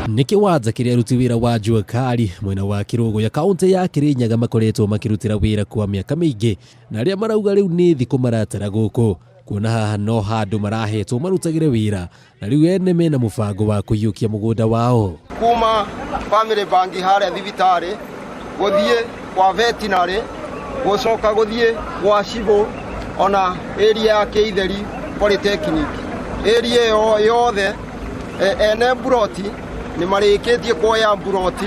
Nĩ kĩwanja kĩrĩa aruti wĩra wa Jua Kali mwena wa Kĩrũgũya kaũntĩ ya Kĩrĩnyaga makoretwo makĩrutĩra wĩra kwa mĩaka mĩingĩ, na arĩa marauga rĩu nĩ thikũ maratara gũkũ kuona haha no handũ marahetwo marutagĩre wĩra, na rĩu ene mena mũbango wa kũiyũkia mũgũnda wao. Kuma Family Bank harĩa thibitarĩ gũthiĩ kwa veterinary, gũcoka gũthiĩ gwa cibũ, ona area ya Kĩitheri Polytechnic, area ĩyo yothe ene mburoti nĩ marĩkĩtie kuoya mburoti.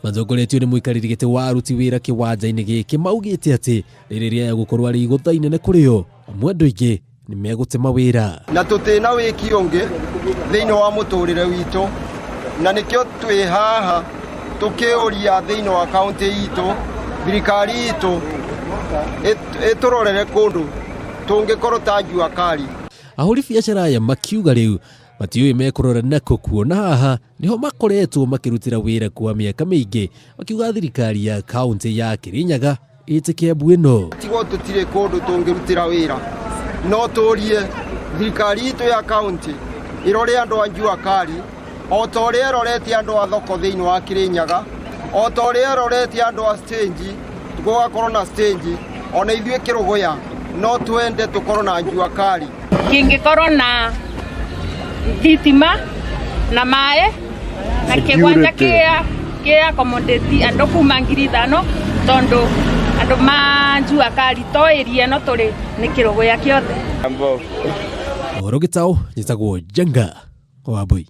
Matongoretio nĩ mũikarĩri gĩtĩ wa aruti wĩra kĩwanja-inĩ gĩkĩ maugĩte atĩ rĩrĩ rĩaya gũkorwo arĩ igũtha inene kũrĩ o, amu andũ aingĩ nĩ megũte mawĩra. Na tũtĩ na wĩki ũngĩ thĩinĩ wa mũtũrĩre witũ, na nĩkĩo twĩ haha tũkĩũria thĩinĩ wa kaũntĩ itũ, thirikari itũ ĩtũrorere kũndũ tũngĩkorwo ta Jua Kali. Ahũri biacara aya makiuga rĩu matiũĩ mekũrora nakũ kuona haha nĩho makoretwo makĩrutĩra wĩra kwa mĩaka mĩingĩ, makiuga thirikari ya kaũntĩ ya Kĩrĩnyaga ĩtĩke mbu ĩno. Tigo tũtirĩ kũndũ tũngĩrutĩra wĩra, no tũrie thirikari itũ ya kaũntĩ ĩrore andũ a Jua Kali o ta ũrĩa ĩrorete andũ a thoko thĩinĩ wa Kĩrĩnyaga, o ta ũrĩa ĩrorete andũ a stage, gũgakorwo na stage, ona ithuĩ Kĩrũgũya no twende tũkorwo na Jua Kali. Kĩngĩkorwo na thitima na maĩ na kĩwanja kĩa kĩa accommodate andũ kuma 5,000, tondũ andũ ma Jua Kali to area ĩno tũrĩ, nĩ Kĩrũgũya kĩothe. Ũhoro gĩtaũ, njĩtagwo Njenga wa Mbui.